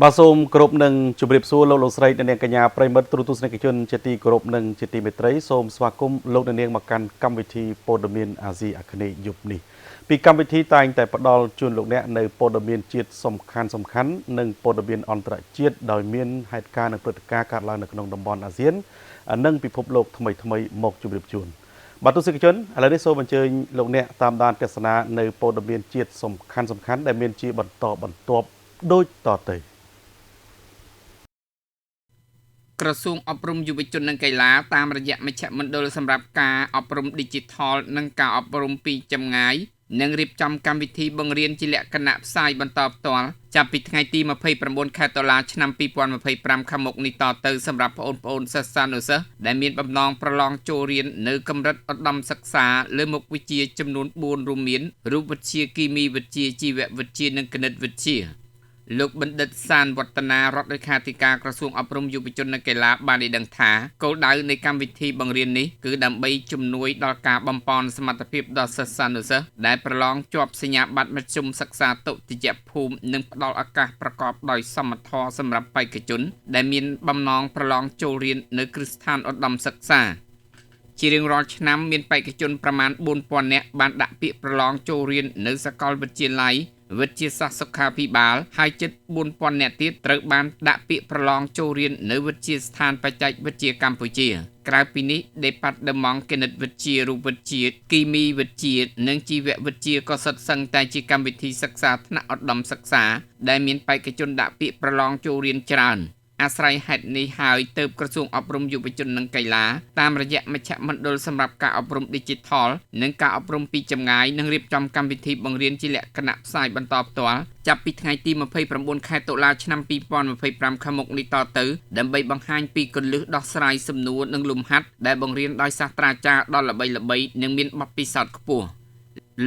បាទសូមគោរពនិងជម្រាបសួរលោកលោកស្រីអ្នកនាងកញ្ញាប្រិយមិត្តទូរទស្សនិកជនជាទីគោរពនិងជាទីមេត្រីសូមស្វាគមន៍លោកអ្នកនាងមកកាន់កម្មវិធីព័ត៌មានអាស៊ីអាគ្នេយ៍យប់នេះពីកម្មវិធីតែងតែផ្ដល់ជូនលោកអ្នកនៅព័ត៌មានជាតិសំខាន់សំខាន់និងព័ត៌មានអន្តរជាតិដោយមានហេតុការណ៍និងព្រឹត្តិការណ៍កើតឡើងនៅក្នុងតំបន់អាស៊ាននិងពិភពលោកថ្មីថ្មីៗមកជម្រាបជូនបាទទស្សនិកជនឥឡូវនេះសូមអញ្ជើញលោកអ្នកតាមដានទស្សនានៅព័ត៌មានជាតិសំខាន់សំខាន់ដែលមានជាបន្តបន្ទាប់ដូចតទៅ ក្រសួងអប់រំយុវជននិងកីឡាតាមរយៈមជ្ឈមណ្ឌលសម្រាប់ការអប់រំឌីជីថលនិងការអប់រំពីចម្ងាយនឹងរៀបចំកម្មវិធីបង្រៀនជាលក្ខណៈផ្សាយបន្តផ្ទាល់ចាប់ពីថ្ងៃទី29ខែតុលាឆ្នាំ2025ខាងមុខនេះតទៅសម្រាប់ប្អូនប្អូនសិស្សានុសិស្សដែលមានបំណងប្រឡងចូលរៀននៅកម្រិតឧត្តមសិក្សាលើមុខវិជ្ជាចំនួន4រួមមានរូបវិទ្យាគីមីវិទ្យាជីវវិទ្យានិងគណិតវិទ្យាលោកបណ្ឌិតសានវឌ្ឍនារដ្ឋលេខាធិការក្រសួងអប់រំយុវជននិងកីឡាបានឲ្យដឹងថាគោលដៅនៃកម្មវិធីបង្រៀននេះគឺដើម្បីជំនួយដល់ការបំប៉នសមត្ថភាពដល់សិស្សានុសិស្សដែលប្រឡងជាប់សញ្ញាបត្រមធ្យមសិក្សាទុតិយភូមិនិងផ្ដល់ឱកាសប្រកបដោយសមធម៌សម្រាប់បេក្ខជនដែលមានបំណងប្រឡងចូលរៀននៅគ្រឹះស្ថានឧត្តមសិក្សាជារៀងរាល់ឆ្នាំមានបេក្ខជនប្រមាណ4000នាក់បានដាក់ពាក្យប្រឡងចូលរៀននៅសាកលវិទ្យាល័យវិទ្យាសាស្ត្រសុខាភិបាលហើយជិត4000នាក់ទៀតត្រូវបានដាក់ពាក្យប្រឡងចូលរៀននៅវិទ្យាស្ថានបច្ចេកវិទ្យាកម្ពុជាក្រៅពីនេះដេប៉ាតឺម៉ង់គណិតវិទ្យារូបវិទ្យាគីមីវិទ្យានិងជីវវិទ្យាក៏សុទ្ធសឹងតែជាកម្មវិធីសិក្សាថ្នាក់ឧត្តមសិក្សាដែលមានបេក្ខជនដាក់ពាក្យប្រឡងចូលរៀនច្រើនអាស្រ័យហេតុនេះហើយទើបក្រសួងអប់រំយុវជននិងកីឡាតាមរយៈមជ្ឈមណ្ឌលសម្រាប់ការអប់រំឌីជីថលនិងការអប់រំពីចម្ងាយនឹងរៀបចំកម្មវិធីបង្រៀនជាលក្ខណៈផ្សាយបន្តផ្ទាល់ចាប់ពីថ្ងៃទី29ខែតុលាឆ្នាំ2025ខាងមុខនេះតទៅដើម្បីបង្ហាញពីគន្លឹះដោះស្រាយសំណួរនិងលំហាត់ដែលបង្រៀនដោយសាស្ត្រាចារ្យដ៏ល្បីៗនិងមានបទពិសោធន៍ខ្ពស់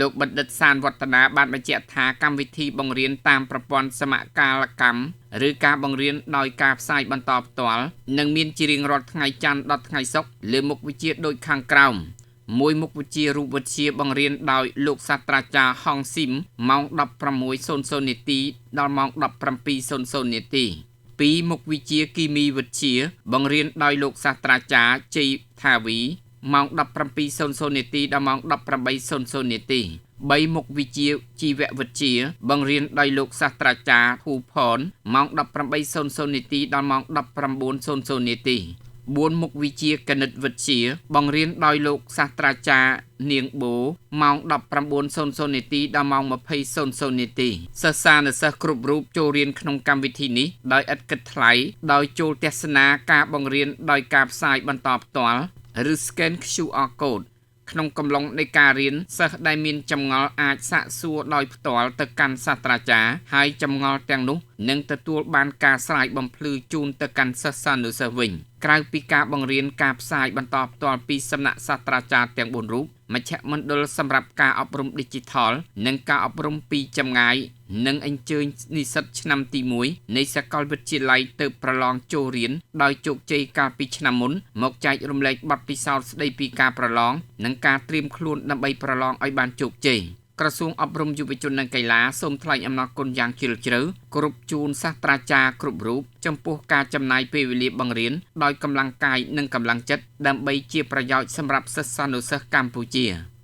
លោកបណ្ឌិតសានវឌ្ឍនាបានបញ្ជាក់ថាកម្មវិធីបង្រៀនតាមប្រព័ន្ធសមកាលកម្មឬការបង្រៀនដោយការផ្សាយបន្តផ្ទាល់នឹងមានជារៀងរាល់ថ្ងៃច័ន្ទដល់ថ្ងៃសុក្រលើមុខវិជ្ជាដូចខាងក្រោមមួយមុខវិជ្ជារូបវិទ្យាបង្រៀនដោយលោកសាស្ត្រាចារ្យហងស៊ីមម៉ោង16:00នាទីដល់ម៉ោង17:00នាទីពីរមុខវិជ្ជាគីមីវិទ្យាបង្រៀនដោយលោកសាស្ត្រាចារ្យជ័យថាវីម៉ោង17:00នាទីដល់ម៉ោង18:00នាទី3មុខវិជ្ជាជីវវិទ្យាបង្រៀនដោយលោកសាស្ត្រាចារ្យហ៊ូផនម៉ោង18:00នាទីដល់ម៉ោង19:00នាទី4មុខវិជ្ជាគណិតវិទ្យាបង្រៀនដោយលោកសាស្ត្រាចារ្យនាងបូម៉ោង19:00នាទីដល់ម៉ោង20:00នាទីសិស្សានុសិស្សគ្រប់រូបចូលរៀនក្នុងកម្មវិធីនេះដោយឥតគិតថ្លៃដោយចូលទស្សនាការបង្រៀនដោយការផ្សាយបន្តផ្ទាល់ឬ scan QR code ក្នុងកំឡុងនៃការរៀនសិស្សដែលមានចម្ងល់អាចសាកសួរដោយផ្ទាល់ទៅកាន់សាស្ត្រាចារ្យហើយចម្ងល់ទាំងនោះនឹងទទួលបានការស្រាយបំភ្លឺជូនទៅកាន់សិស្សានុសិស្សវិញក្រៅពីការបង្រៀនការផ្សាយបន្តផ្ទាល់ពីសំណាក់សាស្ត្រាចារ្យទាំង4រូបមជ្ឈមណ្ឌលសម្រាប់ការអប់រំឌីជីថលនិងការអប់រំពីចម្ងាយនឹងអញ្ជើញនិស្សិតឆ្នាំទី1នៃសាកលវិទ្យាល័យទៅប្រឡងចូលរៀនដោយជោគជ័យកាលពីឆ្នាំមុនមកចែករំលែកបទពិសោធន៍ស្ដីពីការប្រឡងនិងការត្រៀមខ្លួនដើម្បីប្រឡងឲ្យបានជោគជ័យក្រសួងអប់រំយុវជននិងកីឡាសូមថ្លែងអំណរគុណយ៉ាងជ្រាលជ្រៅគោរពជូនសាស្ត្រាចារ្យគ្រប់រូបចំពោះការចំណាយពេលវេលាបង្រៀនដោយកម្លាំងកាយនិងកម្លាំងចិត្តដើម្បីជាប្រយោជន៍សម្រាប់សិស្សានុសិស្សកម្ពុជា។